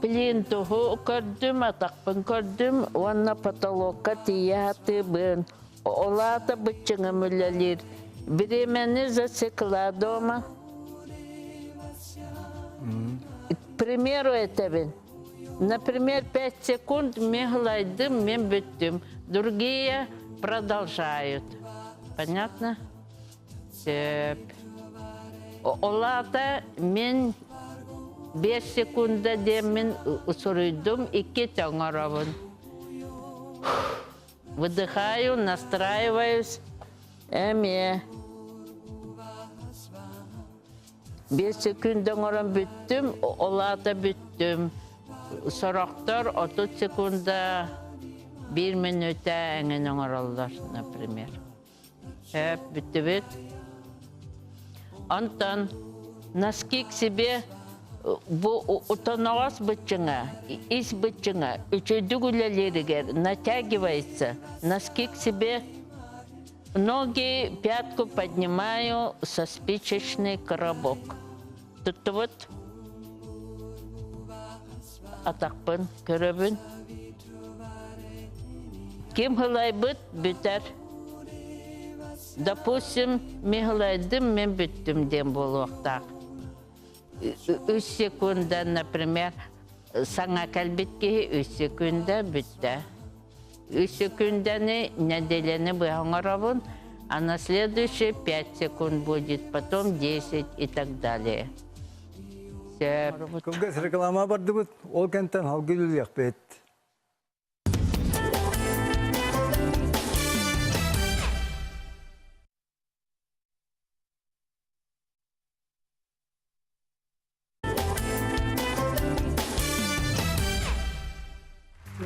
плинтуһу көрдүм, атахпын көрдүм уонна потолокка тиийэ сатыыбын. Ол аата быччыҥым үлэлиир. Бириэмэни засекла дома. К примеру этэбин. Например, 5 секунд мен ылайдым, мен бүттүм. Другие продолжают. Понятно? Сөп. Ол аата мен 5 секунда диэммин суруйдум, икки оҥоробун. Выдыхаю, настраиваюсь. Эмиэ. Биэс секунда оҥорон бүттүм, ол аата бүттүм. Сорохтор 30 секунда, биир мүнүүтэ эҥин оҥороллор, например. Сөп, бүттүбүт. Онтон носки к себе бу утоноҕос быччыҥа, ис быччыҥа үчүгдүк үлэлииригэр натягивается, носки к себе Ноги пятку поднимаю со спичечный коробок. Туттубут атахпын көрөбүн. Ким һылайбыт бүтэр. Допустим, мен һылайдым, мен бүттүм диэн буолуохтаах. Үс секунда, например, саҥа кэлбит киһи үс секунда бүттэ. Үс секундэни неделяны быһа оҥоробун, а на следующий 5 секунд будет, потом 10 и так далее. Сөп. Кылгас реклама бардыбыт, ол кэнтэн халгы үлэлиэхпит.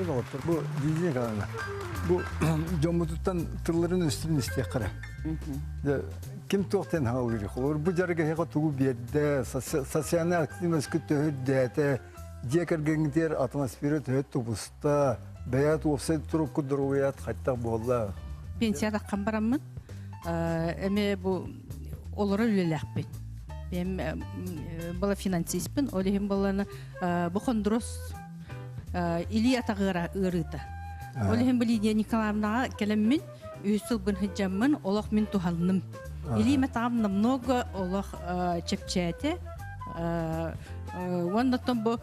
Доҕоттор, бу Лидия Николаевна, бу дьоммутуттан тылларын үстүн истиэххэ эрэ. Ким туохтан хаалыыр? Холобур, бу дьарык эһиэхэ тугу биэрдэ, социальнай активность төһө үрдээтэ, дьиэ кэргэҥҥитигэр атмосфера төһө тубуста, бэйэт уопсай турукку доруобуйаат хайтах буолла? Пенсия таххан бараммын, эми бу олоро үлэлээхпин. Бэйэм была финансистпын, ол иһин буоллана бу хондрос илии атаҕыара ыарыыта. Ол иһин бу Лидия Николаевнаҕа кэлэммин, үһүс сылбын сылдьаммын, олох мин туһалным. Илиим атаҕым намного олох чэпчээтэ. Уонна бу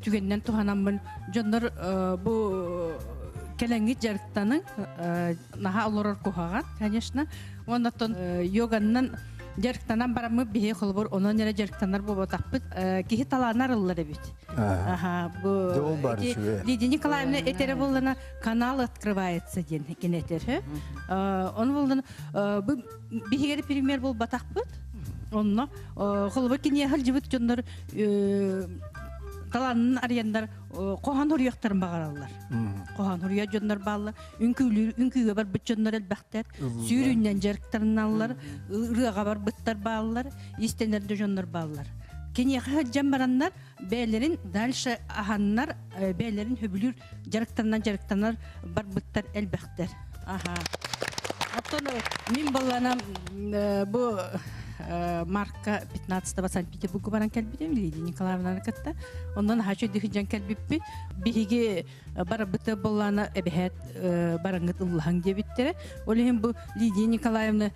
түгэннэн туһанаммын дьоннор бу кэлэҥҥит дьарыктаныҥ наһаа олорор куһаҕан, конечно. Оннотон йоганнан дьарыктанан бараммыт биһи холобур онон эрэ дьарыктанар буолбатахпыт киһи талаана арыллар эбит. Аха, бу Лидия Николаевна этере боллана канал открывается диэн кинетер. Он боллана бу биһигери пример буолбатахпыт. Онно холобур киниэхэ илдьибит дьоннор талаанын арыйаннар хоһоон хоруйахтарын баҕараллар. Хоһоон хоруйа дьоннор бааллар. Үҥкүүлүүр үҥкүүгэ барбыт дьоннор элбэхтэр. Сүүрүүннэн дьарыктаналлар, ырыаҕа барбыттар бааллар, истэнэр да дьоннор бааллар. Киниэхэ сылдьан бараннар бэйэлэрин дальше аһаннар, бэйэлэрин хөбүлүүр дьарыктанан дьарыктанар барбыттар элбэхтэр. Аха. Оттон мин балланам бу марка 15 Санкт-Петербурга баран кэлбитим Лидия Николаевнаны кытта. Онон хачу дихидьан кэлбиппит. Биһиги барабыта боллана эбэһээт бараңгыт ыллаһаҥ диэбиттэрэ. Ол иһин бу Лидия Николаевна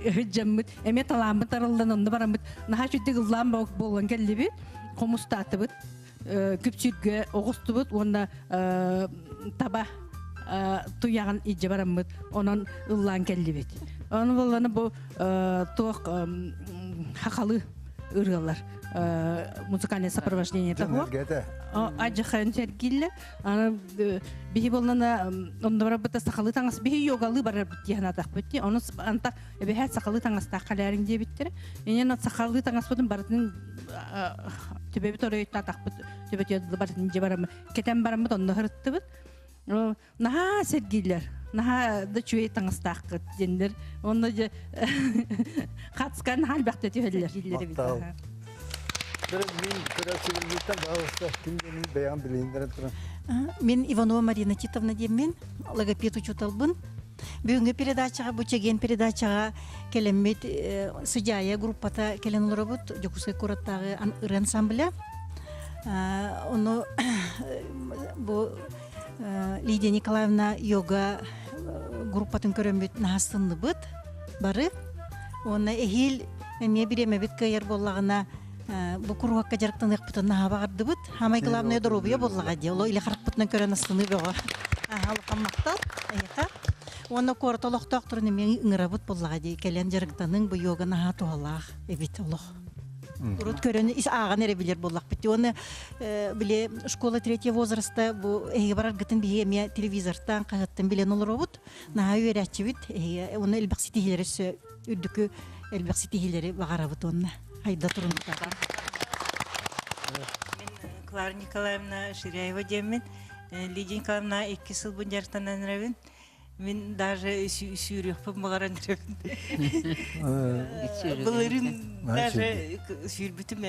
ыһыдьаммыт, эмиэ талааммыт арыллан онно бараммыт наһаа үчүгдүк ыллаан буолан кэллибит, хомустаатыбыт, күпсүүргэ оҕустубут уонна таба туйаҕын илдьэ бараммыт, онон ыллаан кэллибит. Ону болланы бу туох хахалы ырыалар музыкальное сопровождение того. Ажыхын сэргилле. Аны биһи боллана онно барабыта сахалы таҥас биһи йогалы барарбыт диэн атахпыт ди. Ону антах эбэһээт сахалы таҥастаах халярин диэбиттэр. Инен сахалы таҥаспытын барытын төбөбүт оройуттан атахпыт төбөтү барытын же барамы кетен бараммыт онно хырыттыбыт. Наһаа сэргииллэр, наһаа да үчүгэй таҥастааххыт диэннэр. Онно дьэ хацкан наһаа элбэхтэ түһэллэр. Махтал. Мин көрөөччүлэрбиттэн баҕаласта ким диэнин бэйэҕин билиһиннэрэн туран. Мин Иванова Марина Титовна диэммин, логопед учууталбын. Бүгүҥҥү передачаҕа, бу чэгиэн передачаҕа кэлэммит Сыдьаайа группата кэлэн олоробут Дьокуускай куораттааҕы ырыа ансамбля. Ону бу Лидия Николаевна йога группатын көрөммүт наһастынныбыт бары. Уонна эһиил эмиэ бириэмэбит кыайар буоллаҕына бу куруһуокка дьарыктаныахпытын наһаа баҕардыбыт. Самое главное доруобуйа буоллаҕа дии. Оло илэ харахпытынан көрөн астыныы бөҕө. Аха улахан махтал эһиэхэ. Уонна куорат олохтоохторун эмиэ ыҥырабыт буоллаҕа дии. Кэлэн дьарыктаныҥ, бу йога наһаа туһалаах эбит олох. Урут көрөн ис ааҕан эрэ билэр буоллахпыт. Уонна били школа третьего возраста бу эһиги бараргытын биһиги эмиэ телевизортан, хаһыаттан билэн олоробут. Наһаа үөрээччибит. Эһиги уонна элбэх ситиһиилэри өссө үрдүкү элбэх ситиһиилэри баҕарабыт уонна хайда турунута. Мин Клара Николаевна Ширяева диэммин. Лидия Николаевна икки сылбын дьарыктанан эрэбин. Мин даже сүүрүөхпүн баҕаран эрэбин. Былырыын даже сүүрбүтүм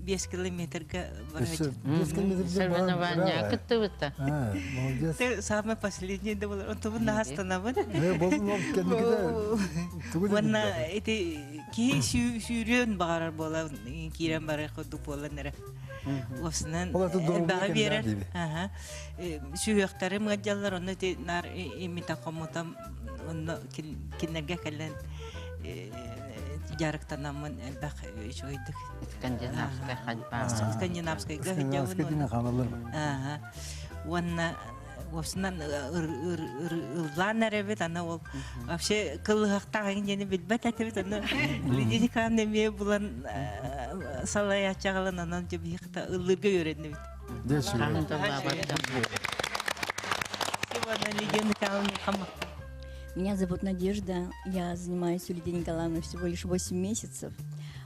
5 километрга бараччы. 5 километрга Соревнования кыттыбыта. Молодец. Самое последнее да было. Онтубун наһастанабын. Болун Уонна ити киһи сүүрүөн баҕарар буола киирэн барар курдук буолан эрэ. Уосунан элбэҕи биэрэр. Сүһүөхтэрим ыалдьаллар, онно ити наар имитэ хомутам, онно кинилэргэ кэлэн дьарыктанаммын элбэх үчүгэйдик. Скандинавская ходьба. Скандинавскайга сылдьабын. Уонна уопсунан ыллаан эрэбит, аны ол вообще кылыһахтаах диэни билбэт этибит, аны Лидия Николаевна эмиэ булан салайааччаҕалан онон дьэ биһиэхэ ыллыырга үөрэннибит. Меня зовут Надежда, я занимаюсь у Лидии Николаевны всего лишь 8 месяцев,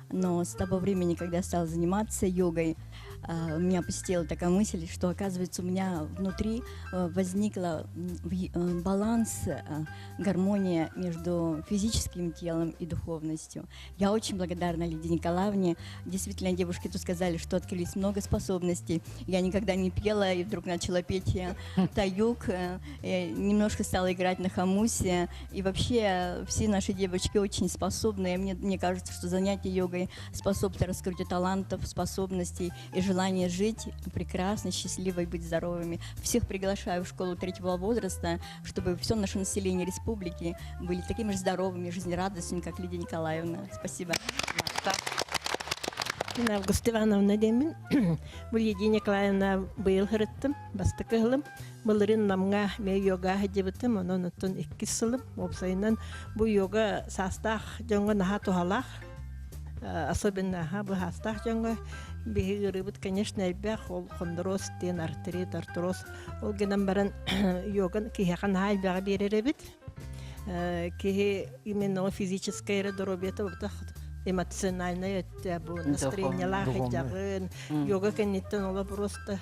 но с того времени, когда я стала заниматься йогой, меня посетила такая мысль, что, оказывается, у меня внутри возникла баланс, гармония между физическим телом и духовностью. Я очень благодарна Лидии Николаевне. Действительно, девушки тут сказали, что открылись много способностей. Я никогда не пела, и вдруг начала петь таюк, немножко стала играть на хомусе. И вообще все наши девочки очень способные. Мне кажется, что занятия йогой способны раскрытию талантов, способностей и желание жить прекрасно, счастливо и быть здоровыми. Всех приглашаю в школу третьего возраста, чтобы все наше население республики были такими же здоровыми, жизнерадостными, как Лидия Николаевна. Спасибо. Мин Августа Ивановна диэммин. Бу Лидия Николаевна быйыл сырыттым, бастакы сылым. Былырыын Намҥа эмиэ йога сылдьыбытым, онон оттон иккис сылым. Уопсайынан бу йога саастаах дьоҥҥо наһаа туһалаах. Особенно аһа быһаастаах дьоҥҥо биһиги ыарыыбыт, конечно, элбэх. Ол хондроз диэн артрит, артроз. Ол гынан баран йоган киһиэхэ наһаа элбэҕи биэрэр эбит. Киһи именно физическое эрэ доруобуйата бутах эмоциональнай өттө бу настроениялаах ыдьаҕын йога кэнниттэн ола просто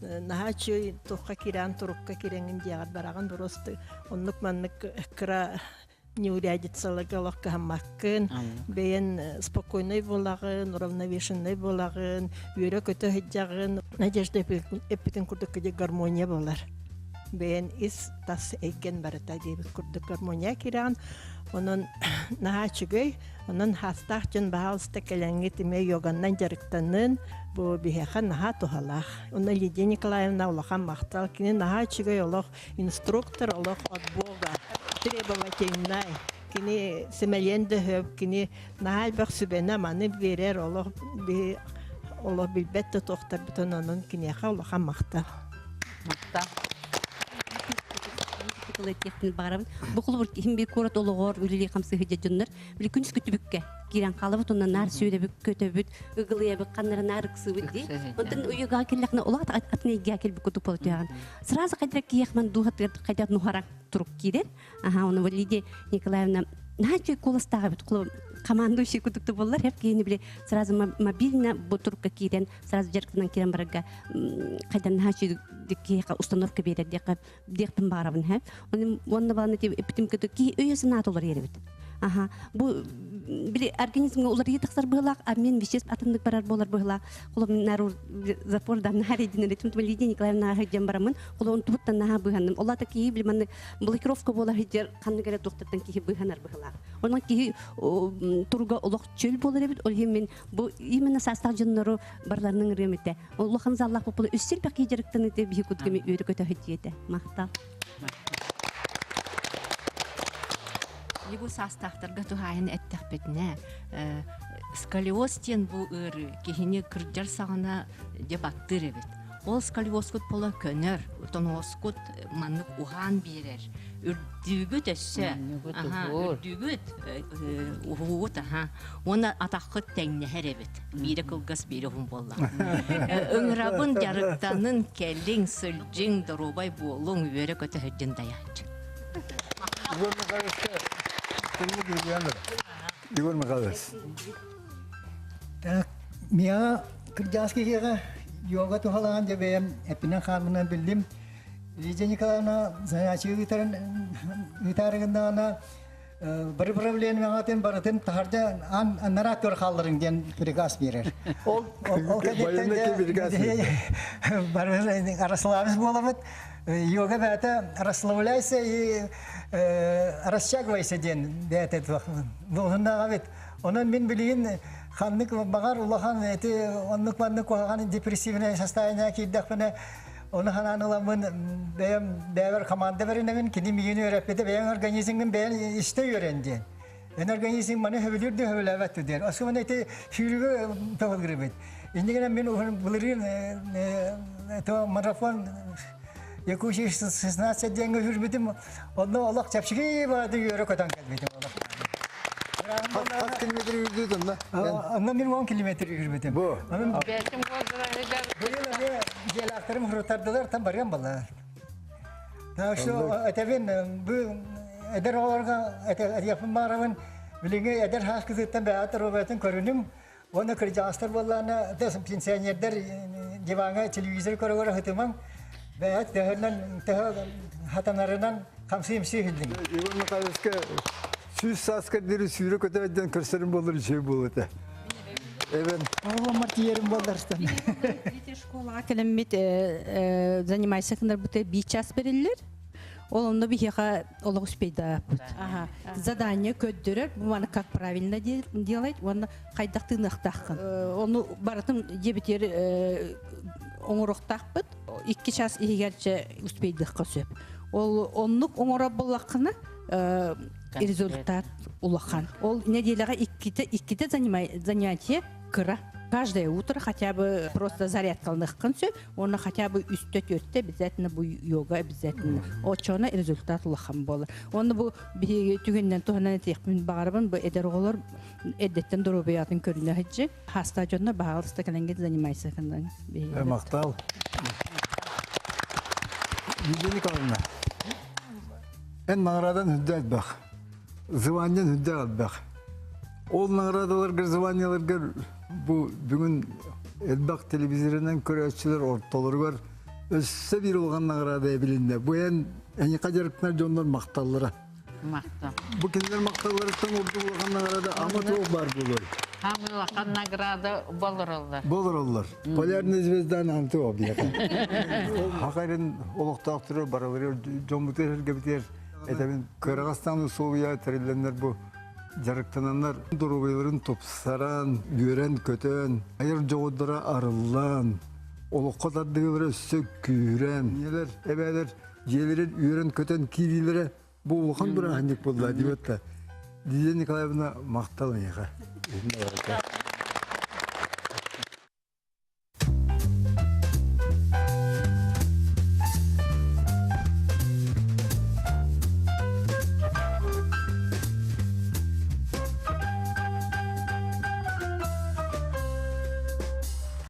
наһаа үчүгэй туохха кирээн турукка кирэҥин диэҕэр бараҕын просто оннук маннык кыра неурядицаларга олох кыһаммаккын бэйэн спокойнай буолаҕын уравновешенный буолаҕын үөрэ-көтө сылдьаҕын надежда эппитин курдук гармония буолар бэйэн ис тас эйгэн барыта диэбит курдук гармония кирэҕин. Онон наһаа үчүгэй. Онон хаастаах дьон баһаалыста кэлэҥҥит эмиэ йоганнан дьарыктанын бу биһиэхэ наһаа туһалаах. Онно Лидия Николаевна улахан махтал. Кини наһаа үчүгэй олох инструктор, олох от Бога, требовательнай. Кини сэмэлиэн да сөп, кини наһаа элбэх сүбэни маны биэрэр олох биһи олох билбэт да туохтарбытын онон киниэхэ улахан махтал. Махтал. Этиэхпин баҕарабын. Бу холобур киһим бир куорат олоҕор үлэлии хамсыһы дьоннор били күнүс күтүбүккэ киирэн хаалабыт онно наар сүүрэбит көтөбүт ыгылыйабыт ханнары наар ыксыыбыт дии. Онтон уйугаа кэллэхинэ улаат атын эйгээ кэлбит кутук болотуяҕын. Сразу хайдара киэх ман дууһатыгар хайдах нухара турук киирэр. Аха, оны Лидия Николаевна наһаа үчүгэй куоластаах эбит. Командующий кутукту боллар, хеп киһини били сразу мобильно бу турукка киирэн, сразу дьарыктанан киирэн барарга хайдан наһаа үчүгэй киһиэхэ установка биэрэр диэххэ диэхпин баҕарабын һэ. Уонна баланы эппитим кыты киһи өйө санаата уларыйар эбит. Аха, бу били организмга уларыйыы тахсар быһылаах, обмен веществ атыннык барар буолар быһылаах. Холобур, нару запор да наһаа эрэйдинэр этим, Лидия Николаевна сылдьан бараммын, холобун туһуттан наһаа быыһанным. Ол аата киһи били маннык блокировка буола сылдьар ханнык эрэ туохтартан киһи быыһанар быһылаах. Онон киһи туруга олох чөл буолар эбит. Ол иһин мин бу именно саастаах дьоннору барыларынан ырыам этэ. Улахан заллаах популу үс сил бэки дьарыктаныты биһи кутгами үөрэ көтө диэтэ. Махтал. Бу саастаахтарга туһаайын эттэхпитинэ, сколиоз диэн бу ыарыы киһини кырдьар саҕана дьэ баттыыр эбит. Ол сколиозкут буола көнөр, тоноҕоскут маннык уһаан биэрэр. Үрдүүгүт өссө, үрдүүгүт, уһуугут, аха. Уонна атаххыт тэҥнэһэр эбит. Биирэ кылгас, биирэ уһун буолла. Ыҥырабын, дьарыктанын, кэлиҥ, сылдьыҥ, доруобай буолуҥ, үөрэ-көтө сылдьын дайааччы. Егор Михайловичка Егор Михайлович. Так, миэхэ кырдьаҕас киһиэхэ йога туһалаан дьэ бэйэм эппинэн хааммынан биллим. Лидия Николаевна занятие ыытарын ыытаарыгыннаҕына бары проблемаҕатын барытын таһырдьа ан анараа көр хаалларыҥ диэн приказ биэрэр. Ол ол кэнниттэн бары расслабись буолабыт. Йога бэйэтэ расслабляйся и растягивайся диэн бэйэтэ буолуннаҕа эбит. Онон мин билигин ханнык баҕар улахан эти оннук маннык куһаҕан депрессивное состояние киирдэхпинэ ону ханаан ыламмын бэйэм бэйэбэр команда бэринэбин кини миигин үөрэппитэ бэйэҥ организмҥын бэйэн истэ үөрэн диэн. Эн организм маны хөбүлүүр да хөбүлээбэт диэн. Особенно ити сүүрүүгэ тоҕулгырыбыт. Иннигинэн мин былырыын то марафон Якутия 16 диэҥҥэ сүүрбүтүм. Онно олох чэпчэки баҕайытык үөрэ көтөн кэлбитим олох. Хас километр үүрдүт онно? Онно мин 10 километр үүрбүтүм. Бу. Бэйэтин буолдурарыгар Быйыл эмиэ дьиэлээхтэрим хурутардылар, там барыам баллар. Так что этэбин бу эдэр оҕолорго этиэхпин баарабын билиҥҥи эдэр саас кытыттан бэйэҕит доруобуйатын көрүнүҥ уонна кырдьаҕастар буоллаҕына пенсионердар диваҥҥа телевизор көрө-көрө сытымаҥ бэйэҕит төһөнөн төһө хатанарынан хамсыы-имсии иһиллиҥ. Иван Михайловичка 100 сааска диэри сүүрэ көтө диэн көрсөрүм буоллар үчүгэй буолуо этэ. Эбэн. Оҕоломмор тиийэрим буолларстан. Школаҕа кэлэммит занимайся гынарбыта биир час бэриллэр. Ол онно биһиэхэ олох успейдааппыт. Задание көрдөрөр, бу маны как правильно делать, уонна хайдах тыыныахтааххын. Ону барытын дьиэбитигэр оҥоруохтаахпыт. Икки час иһигэр успейдыахха сөп. Ол оннук оҥорор буоллаххына результат улахан. Ол нэдиэлэҕэ иккитэ иккитэ занятие кыра. Каждое утро хотя бы просто зарядкаланыаххын сөп, уонна хотя бы үстэ түөртэ обязательно бу йога обязательно. Оччоҕуна результат улахан буолар. Уонна бу биһиги түгэнинэн туһанан этиэхпин баҕарабын, бу эдэр оҕолор эрдэттэн доруобуйатын көрүнэ сылдьы. Хаста дьонно баһаалыста кэлэнгэ занимайся кындан. Махтал. Лидия Николаевна, эн наҕараадан үрдэ элбэх, званиен үрдэ элбэх. Ол наҕараадаларгар, званиеларгар бу бүгүн элбэх телевизорынан көрөөччүлэр ортолоругар өссө биир улахан наҕараада эбилиннэ. Бу эн эйиэхэ дьарыктанар дьоннор махталлара. Махтал. Бу кинилэр махталларыттан ордук улахан награда ама туох баар буолуой? Хам улахан награда болороллар. Болороллар. Полярная звезда анты объека. Хакарын олохтоохтору баралары дьоммутугар эргэбитигэр. Этэбин кыараҕастаан усулуобуйа тэриллэннэр бу дьарыктананнар доруобуйаларын тупсаран, үөрэн-көтөн, айар дьоҕурдара арыллан, олоххо тардыһыылара өссө күүһүрэн, ийэлэр, эбээлэр дьиэлэрин үөрэн-көтөн киириилэрэ бу улахан бырааһынньык буолла диэбэт да. Лидия Николаевна махтал эйиэхэ.